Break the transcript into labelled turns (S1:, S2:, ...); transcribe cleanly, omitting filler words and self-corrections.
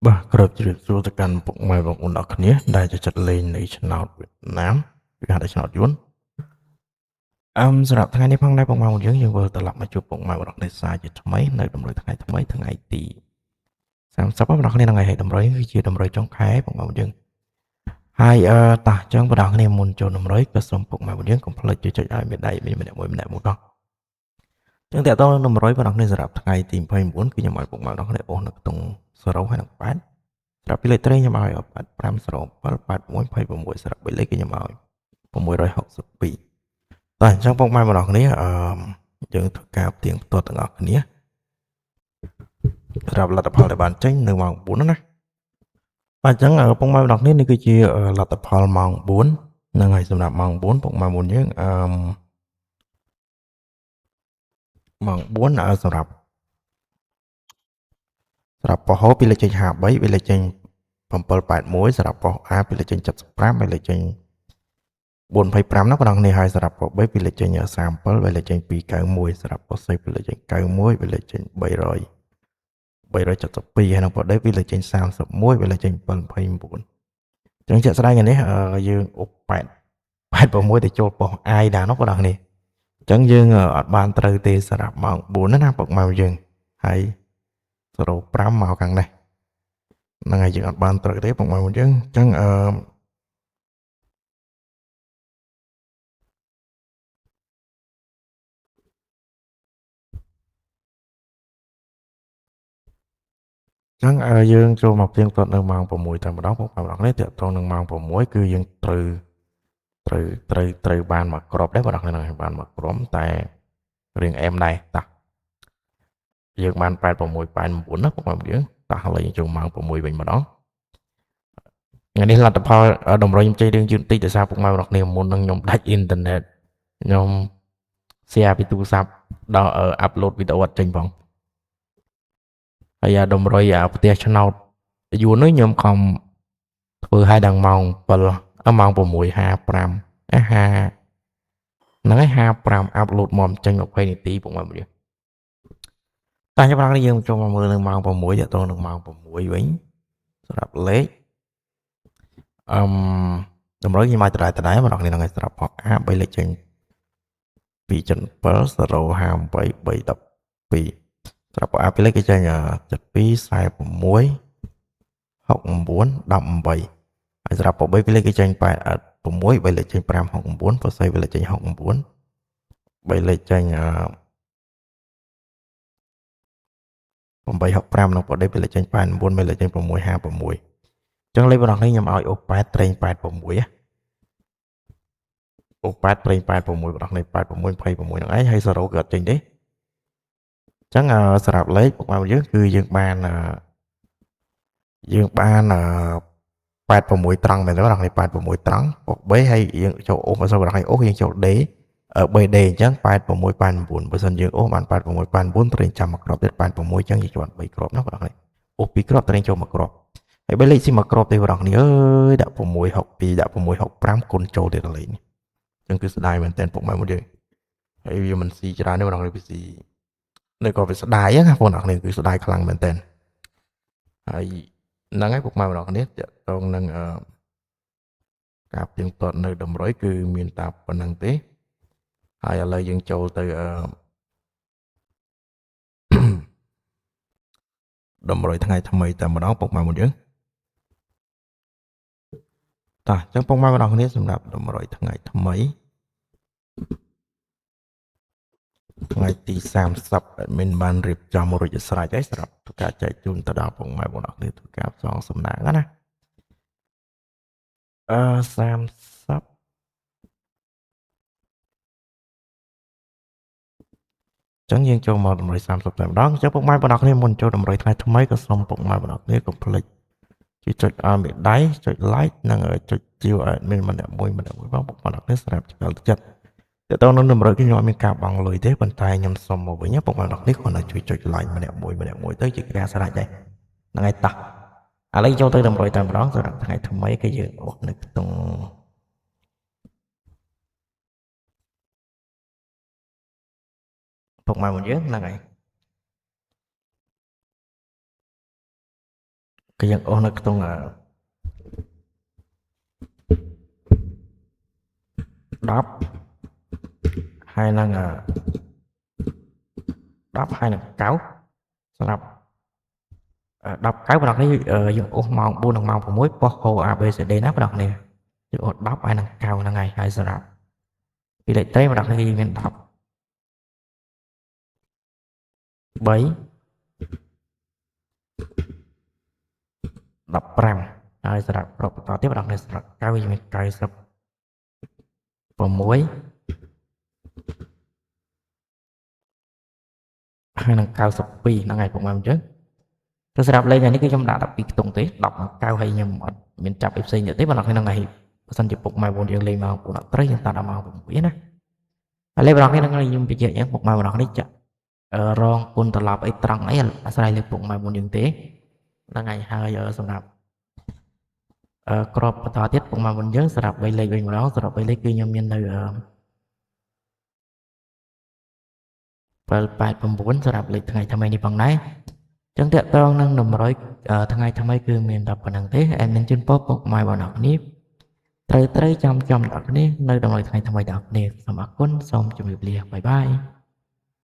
S1: បាទក្របជ្រាបសួរទៅកាន់ពុកម៉ែបងប្អូនអរគ្នាដែលចូលចិត្តលេងនៅឆ្នោតវៀតណាមគឺហៅថាឆ្នោតយួនសម្រាប់ថ្ងៃនេះផងដែរពុកម៉ែបងយើងយើងវិលត្រឡប់មកជួបពុកម៉ែបងប្អូនគ្នាជាថ្មីនៅតម្រុយថ្ងៃថ្មីថ្ងៃទី30បងប្អូនគ្នាហ្នឹងហើយតម្រុយគឺជាតម្រុយចុងខែពុកម៉ែបងយើងហើយតោះចឹងបងប្អូនគ្នាមុនចូលតម្រុយក៏សូមពុកម៉ែបងយើងកុំភ្លេចជួយចុចឲ្យមេដៃមានម្នាក់មួយម្នាក់មួយផងចឹងតើតើតម្រុយបងប្អូនគ្នាសម្រាប់ថ្ងៃទី29គឺខ្ញុំឲ្យពុកម៉ែបងប្អូនគ្នាអូសនៅក្នុង0ហើយនិង8សម្រាប់ពីលេខត្រីខ្ញុំឲ្យ85 07 81 26សម្រាប់បីលេខគឺខ្ញុំឲ្យ662តោះអញ្ចឹងពុកម៉ែបងប្អូនគ្នាយើងធ្វើការផ្ទៀងផ្ទាត់ទាំងអស់គ្នាសម្រាប់លទ្ធផលដែលបានចេញនៅម៉ោង4ណាបាទអញ្ចឹងពុកម៉ែបងប្អូនគ្នានេះគឺជាលទ្ធផលម៉ោង4ហ្នឹងហើយសម្រាប់ម៉ោង4ពុកម៉ែបងយើងម៉ោង4សម្រាប់ប៉ុស្តិ៍ពីលេខចេញ53ពីលេខចេញ781សម្រាប់ប៉ុស្តិ៍ A ពីលេខចេញ75ពីលេខចេញ425ណាបងប្អូនហើយសម្រាប់ប៉ុស្តិ៍ B ពីលេខចេញ37ពីលេខចេញ291សម្រាប់ប៉ុស្តិ៍ C ពីលេខចេញ91ពីលេខចេញ300 372ហើយនឹងប៉ុស្តិ៍ D ពីលេខចេញ31ពីលេខចេញ729ចឹងជាក់ស្ដែងថ្ងៃនេះយើងអុក8 86ទៅចូលប៉ុស្តិ៍ I ដែរនោះបងប្អូនអញ្ចឹងយើងអត់បានត្រូវទេសម្រាប់ម៉ោង4ណាពុកម៉ែយើងហើយ05មកខាងនេះហ្នឹងហើយយើងអត់បានត្រូវទេពុកម៉ែយើងអញ្ចឹងចឹងយើងចូលមកផ្ទៀងផ្ទាត់នៅម៉ោង6តែម្ដងពុកម៉ែបងប្អូននេះទាក់ទងនឹងម៉ោង6គឺយើងត្រូវបានមកគ្រាប់ដែរបងប្អូនហ្នឹងបានមកគ្រាប់តែរៀងអែមដែរតោះយើងបាន86 89ណាពុកម៉ែយើងតោះឥឡូវយើងចូលម៉ោង6វិញម្ដងថ្ងៃនេះលទ្ធផលតម្រុយខ្ញុំចេញរឿងយឺតបន្តិចដោយសារពុកម៉ែបងប្អូនគ្នាមុននឹងខ្ញុំដាច់អ៊ីនធឺណិតខ្ញុំ share ពីទូរស័ព្ទដល់ upload វីដេអូអត់ចេញផងហើយតម្រុយអាផ្ទះឆ្នោតយួននេះខ្ញុំខំធ្វើឲ្យដល់ម៉ោង7ម៉ោង6:55អាហាហ្នឹងហើយ55 upload មកចេញ20នាទីពុកម៉ែបងតែខ្ញុំប្រាប់យើងចូលមកមើលនៅម៉ោង6ទាក់ទងនឹងម៉ោង6វិញសម្រាប់លេខតម្រុយខ្ញុំឲ្យដដែលៗបងប្អូនហ្នឹងហើយសម្រាប់ផក A 3លេខចេញ2.7 058 312សម្រាប់ A 2លេខគេចេញ72 46 69 18ហើយសម្រាប់3 2លេខគេចេញ86 3លេខចេញ5 69បើស្អីលេខចេញ69 3លេខចេញ865និងបដិលេខចេញ89លេខចេញ656អញ្ចឹងលេខបងប្អូនខ្ញុំឲ្យអូ8ត្រេង86អូ8ត្រេង86បងប្អូន86 26ហ្នឹងឯងហើយ0គឺអត់ចេញទេអញ្ចឹងសម្រាប់លេខពុកម៉ែយើងគឺយើងបាន86ត្រង់មែនទេបងប្អូន86ត្រង់ពុក B ហើយយើងចូលអូបើសិនបងប្អូនអូយើងចូល D BD អញ្ចឹង86 89បើសិនយើងអូសបាន86 89ត្រេងចាំមួយគ្រាប់ទៀត86អញ្ចឹងយើងចូលបាន3គ្រាប់ណាបងប្អូនអូស2គ្រាប់ត្រេងចូលមួយគ្រាប់ហើយបីលេខស៊ីមួយគ្រាប់ទេបងប្អូនអើយដាក់662ដាក់665គុណចូលទៀតលេខនេះអញ្ចឹងគឺស្ដាយមែនតើពុកម៉ែមួយយើងហើយវាមិនស៊ីច្រើនទេបងប្អូនវាស៊ីនៅក៏វាស្ដាយណាបងប្អូនគឺស្ដាយខ្លាំងមែនតើហើយហ្នឹងហើយពុកម៉ែបងប្អូនទាក់ទងនឹងការផ្ទៀងផ្ទាត់នៅតម្រុយគឺមានតែប៉ុណ្្នឹងទេហើយឥឡូវយើងចូលទៅតម្រុយថ្ងៃថ្មីតែម្ដងពុកម៉ែបងយើងតោះអញ្ចឹងពុកម៉ែបងប្អូនគ្នាសម្រាប់តម្រុយថ្ងៃថ្មីថ្ងៃទី30 admin បានរៀបចំរួចជាស្រេចហើយសម្រាប់ធ្វើការចែកជូនទៅដល់ពុកម៉ែបងប្អូនគ្នាធ្វើការផ្សងសំណាងណា30ចឹងយើងចូលមកតម្រុយ30តែម្ដងចឹងពុកម៉ែបងប្អូនគ្នាមុនចូលតម្រុយថ្ងៃថ្មីក៏សូមពុកម៉ែបងប្អូនគ្នាកុំភ្លេចជួយចុចឲ្យមេដៃចុច like និងចុចជាវ admin ម្នាក់មួយម្នាក់មួយផងពុកម៉ែបងប្អូនគ្នាសម្រាប់ឆ្កល់ចិត្តតើតើនៅតម្រុយគឺខ្ញុំអត់មានការបង់លុយទេប៉ុន្តែខ្ញុំសុំមកវិញពុកម៉ែបងប្អូនគ្នាគ្រាន់តែជួយចុច like ម្នាក់មួយម្នាក់មួយទៅជាការស្រេចដែរហ្នឹងហើយតោះឥឡូវចូលទៅតម្រុយតែម្ដងសម្រាប់ថ្ងៃថ្មីគឺយើងអូសនៅក្នុងពុកម៉ែបងយើងហ្នឹងហើយ គឺយើងអូសនៅក្នុង10ហើយនឹង10ហើយនឹង9សម្រាប់10 9បងប្អូននេះយើងអូសម៉ោង4និងម៉ោង6ប៉ុស្តិ៍ហូ A B C D ណាបងប្អូននេះយើងអូស10ហើយនឹង9ហ្នឹងហើយហើយសម្រាប់ពីលេខត្រីបងប្អូននេះមាន10 3 15ហើយសម្រាប់គ្រាប់បន្តទៀតបងប្អូនសម្រាប់9យើងមាន96ហើយនឹង92ហ្នឹងហើយពុកម៉ែអញ្ចឹងទៅសម្រាប់លេខនេះគឺខ្ញុំដាក់12ខ្ទង់ទេ10និង9ហើយខ្ញុំអត់មានចាប់អីផ្សេងទៀតទេបងប្អូនហ្នឹងហើយបើសិនជាពុកម៉ែបងយើងលេងម៉ោង4អត់ត្រូវយើងតាដល់ម៉ោង6ណាហើយលេខបងប្អូនហ្នឹងខ្ញុំបញ្ជាក់អញ្ចឹងពុកម៉ែបងប្អូននេះចាក់រងគុណត្រឡប់អីត្រង់អីអាស្រ័យលើពុកម៉ែបងយើងទេហ្នឹងហើយហើយសម្រាប់ក្របបន្តទៀតពុកម៉ែបងយើងសម្រាប់3លេខវិញម្ដងសម្រាប់3លេខគឺខ្ញុំមាននៅ7 8 9សម្រាប់លេខថ្ងៃថ្មីនេះផងដែរចឹងតកតងនឹងតម្រុយថ្ងៃថ្មីគឺមានតែប៉ុណ្្នឹងទេអែមានជូនពរពុកម៉ែបងប្អូនគ្នាត្រូវត្រូវចាំចាំដល់គ្នានៅតម្រុយថ្ងៃថ្មីដល់គ្នាសូមអរគុណសូមជម្រាបលាបាយបាយ។